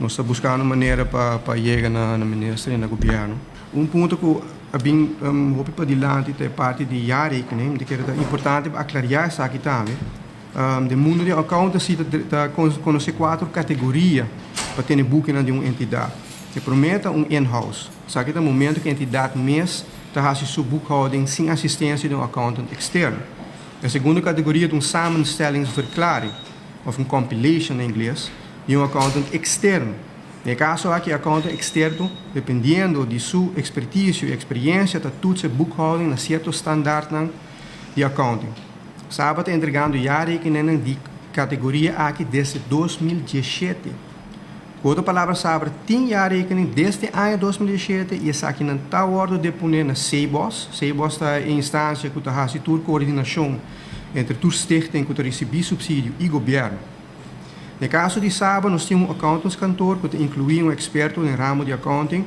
Nos ta buskando manera pa pa yega na na minister i na gobièrnu. Un punto ku a bin hopi padilanti ta e parti di jaarrekening. Mi ta kere ta importante pa aklariá esaki tambe. Den mundu di accountancy ta ta konosé kuater kategoria pa tene bukinan di un entidat. E promé ta un in-house. Esaki ta momento ku e entidat mes ta hasi su boekhouding sin asistensia di un accountant eksterno. E segundo kategoria ta un samenstellingsverklaring, òf un compilation na ingles, di un accountant eksterno. Den e kaso aki e accountant eksterno, dependiendo di su ekspertisio i eksperiensia, ta toets e boekhouding na sierto standaardnan di accounting. Saba ta entregando jaarrekeninnan di kategoria aki desde 2017. Ku otro palabra Sabra tin jaarrekening desde aña 2017 i esakinan ta wòrdu deponé na CBOS. CBOS ta e instansia ku ta hasi tur koordinashon entre tur stichting ku ta risibí supsidio i gobièrnu. Den kaso di Saba nos tin un accountantskantoor ku ta inkluí un eksperto den ramo di accounting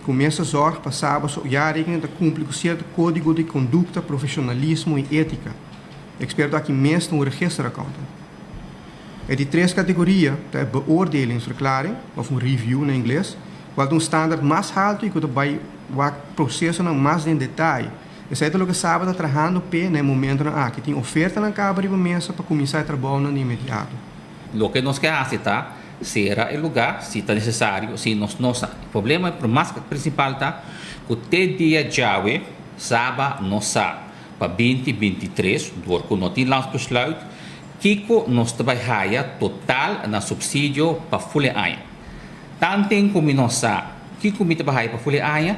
ku mes ta zòrg pa Saba su jaarrekening ta kumpli ku sierto kódigo di kondukta, profeshonalismo i étika. E eksperto aki mes ta un registeraccountant. E di tres kategoria ta e beoordelingsverklaring, òf un review na ingles, kual ta un standaard mas haltu i ku ta bai wak prosesonan mas den detaye. Esei ta loke Saba ta trahando p'e na e momentonan aki. Tin ofertanan kaba riba mesa pa kuminsá e trabounan di inmediato. Loke nos ke hasi ta sera e lugá si ta nesesario, si nos no sa. E problema mas prinsipal ta ku te dia djawe Saba no sa pa 2023, dor ku no tin landsbesluit, kiko nos ta bai haya total na supsidio pa ful e aña. Tanten ku mi no sa kiko mi ta bai haya pa ful e aña,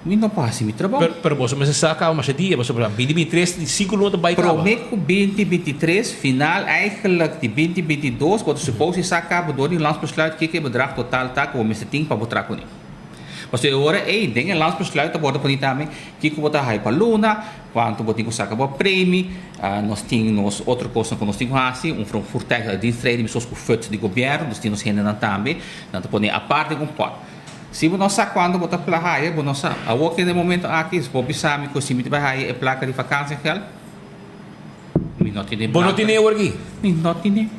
Mi no por hasi mi trabou. Pero boso mester sa caba masha dia, pasobra 2023 di 5 luna ta bay caba. Prome cu 2023, final eigenlijk di 2022, bo ta suppose di sa caba door di landsbesluit kiko e bedrag total ta cu bo mester tin pa bo traha cune. Pasobra e ora ey den e landsbesluit ta wordo poni tambe kiko bo ta hay pa luna, cuanto bo tin cu saca bo premi, nos tin nos otro cosnan cu nos tin cu haci, un voertuig uit dienstreding mescos cu fut di gobierno, nos tin nos hendenan tambe, nan ta pone apart den un pot. Si bo no sa cuando bo ta pla haya, bo no sa. Awor ki den e momento aki, bo bisa mi cu si mi ta bay haya e placa di vakantiegeld, mi no tene Bo no placa. tene awor aki? Mi no tene.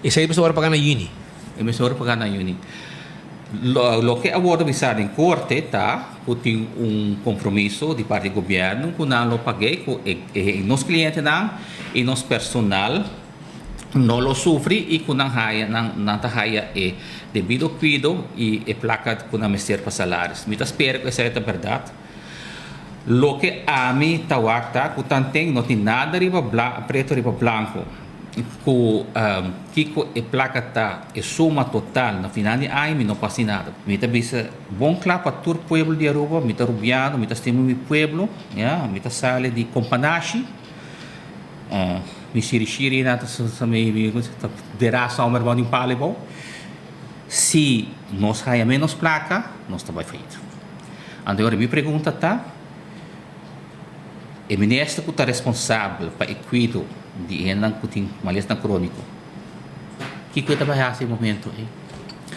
Esey mester ora paga na juni. E mester ora paga na juni. Lo, loke a wordo bisa den corte ta cu tin un compromiso di parti di gobierno cu nan lo pag'e cu e, e nos clientenan y nos personal no lo sufri y cu nan haya nan nan ta haya e debido cuido y e placa cu nan mester pa salaris. Mi ta spera cu esey ta berdad. Loke ami ta wak ta cu tanten no tin nada riba bla preto riba blanco cu kico e placa ta e suma total na final di aña mi no por haci nada. Mi ta bisa bon cla pa tur pueblo di Aruba mi ta Rubiano mi ta stima mi pueblo ya mi ta sali di Companashi. Mi shirishiri nan ta ta derá somer bou di un palo bou. Si nos haya menos plaka, nos ta bai fayit. Anto ora mi pregunta ta, e minister ku ta responsabel pa e kuido di e hendenan ku tin malesnan króniko, kiko e ta bai hasi e momento ei?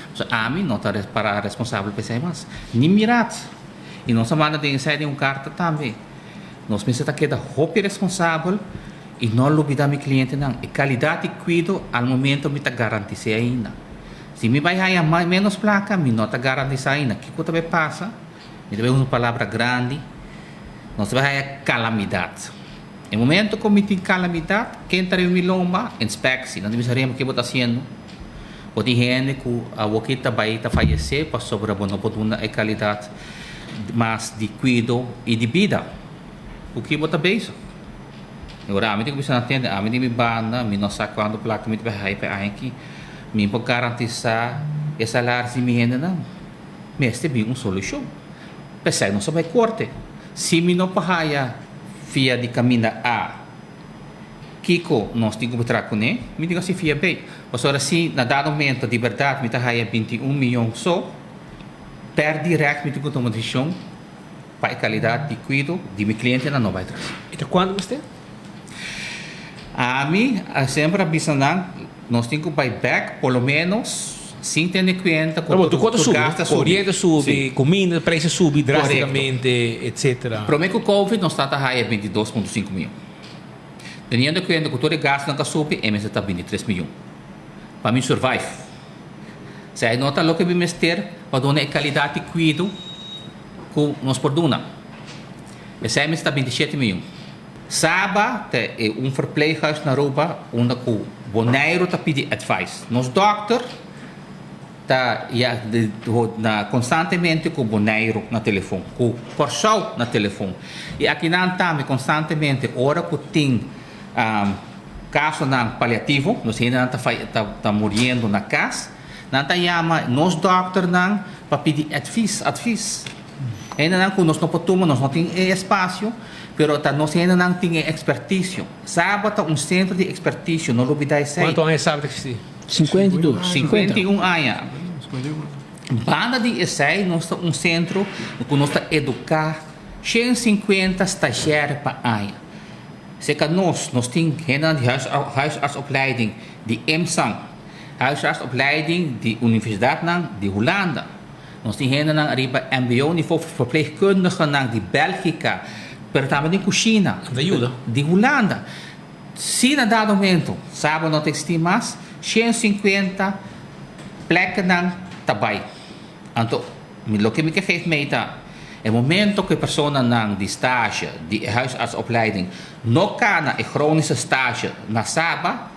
Pasobra ami no ta para responsabel pa esei mas, ni mirat. I nos a manda den esei den un karta tambe. Nos mester ta keda hopi responsabel y no lubida mi clientenan. E calidad di cuido al momento mi ta garantise ainda. Si mi bay haya menos placa mi no ta garantisa ainda. Kico ta bay pasa? Mi ta bay usa un palabra grandi. Nos ta bay haya calamidad. E momento cu mi tin calamidad, ken ta riba mi lomba? Inspectie. Nan ta bisa Remo, ke bo ta haciendo? Bo tin hende cu awoki ta bay ta fayece pasobra bo no por duna e calidad mas di kuido i di bida. Ku ki bo ta bezig? I ora ami tin ku bisa nan tende, ami di mi banda, mi no sa kuantu plaka mi ta bai hai pa e aña aki. Mi por garantisá e salaris di mi hendenan. Mester bin un solushon. P'esei nos a bai korte. Si mi no por haya via di kaminda A, kiko nos tin ku por traha kuné? Mi tin ku hasi via B. Pasobra si na dado momento di bèrdat mi ta haya 21 miyon so, Per direct mi tin cu tuma decision pa e calidad di cuido di mi clientenan no bay atras. Y ta cuando mester? Ami a semper a bisa nan nos tin cu bay bek por lo menos sin tene cuenta cu Pero bo tur tur subi, gas ta subi. Coriente subi, Si. cuminda prijs a subi Correcto. drasticamente etcetera. Prome cu covid nos tata haya 22.5 miyon. Teniendo cuenta cu tur e gasnan ta subi e mester ta 23 miyon pa mi survive. Esei no ta loke mi mester pa duna e kalidat di kuido ku nos por duna. Esei mester ta 27 miyon. Saba ta e un verpleeghuis na Aruba unda ku Boneiru ta pidi advice. Nos dòkter ta ya na konstantemente ku Boneiru na telefon, ku Kòrsou na telefon. I akinan tambe konstantemente ora ku tin kasonan paliativo, nos hendenan ta ta muriendo na kas, nan ta yama nos dòkternan pa pidi advis, advis. Hendenan ku nos no por tuma, nos no tin e espasio, pero ta nos hendenan tin e ekspertisio. Saba ta un sentro di ekspertisio, no lubidá esei. Kuantu aña Saba ta eksistí? 52. 51 aña. Banda di esei nos ta un sentro ku nos ta eduká 150 stashèr pa aña. Serka nos, nos tin hendenan di huisartsopleiding di IMSAN, huisartsopleiding di universidatnan di Hulanda. Nos tin hendenan ariba mbo nivo verpleegkundigenan di Bélgika, pero tambe den kushina di Hulanda. Si na dado momento Saba no ta eksistí mas, 150 pleknan ta bai. Anto, loke mi ke geef mee ta, e momento ku e personanan di stage di e huisartsopleiding no kana e chronische stage na Saba,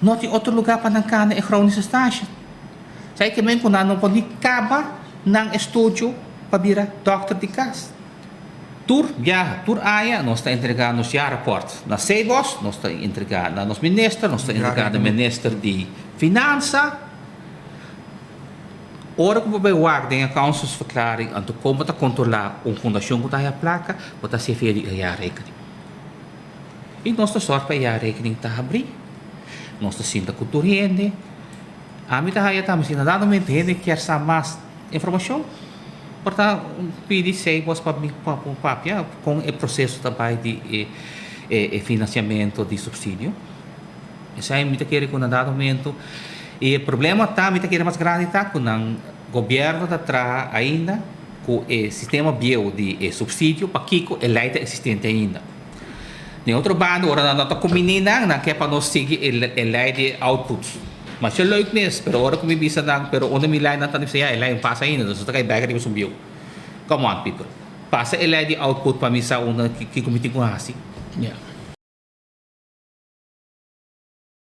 no tin otro lugá pa nan kana e chronische stage. Sa e ke men ku nan no por ni kaba nan estudio pa bira dòkter di kas. Tur biaha, tur aña nos ta entregá nos jaarrapport na Cbos, nos ta entregá na nos minister, nos ta entregá na minister di Finansa. Ora ku bo bai wak den e accountantsverklaring anto kon bo ta kontrolá un fundashon ku ta haya plaka, bo ta hasi via di e jaarrekening. I nos ta sòrg pa e jaarrekening ta habrí. Nos ta sinta ku tur hende. Ami ta haya tambe si na dado momento hende kier sa mas informacion por ta pidi Seybols pa mi pa papia con e proceso ta bay di e e financiamento di subsidio. Esey mi ta kere cu na dado momento y e problema ta mi ta kere mas grandi ta cu nan gobierno ta traha ainda cu e sistema bieu di e subsidio pakico e ley ta existente ainda. Den otro banda, ora nan no ta kumini nan, nan ke pa nos sigui e lei di output. Masha leuk mes, pero ora ku mi bisa nan, pero unda mi lei nan ta bisa, ya e lei no pasa ainda, nos ta kai bek riba su bieu. Come on people, pasa e lei di output pa mi sa unda kiko mi tin ku hasi. Ya.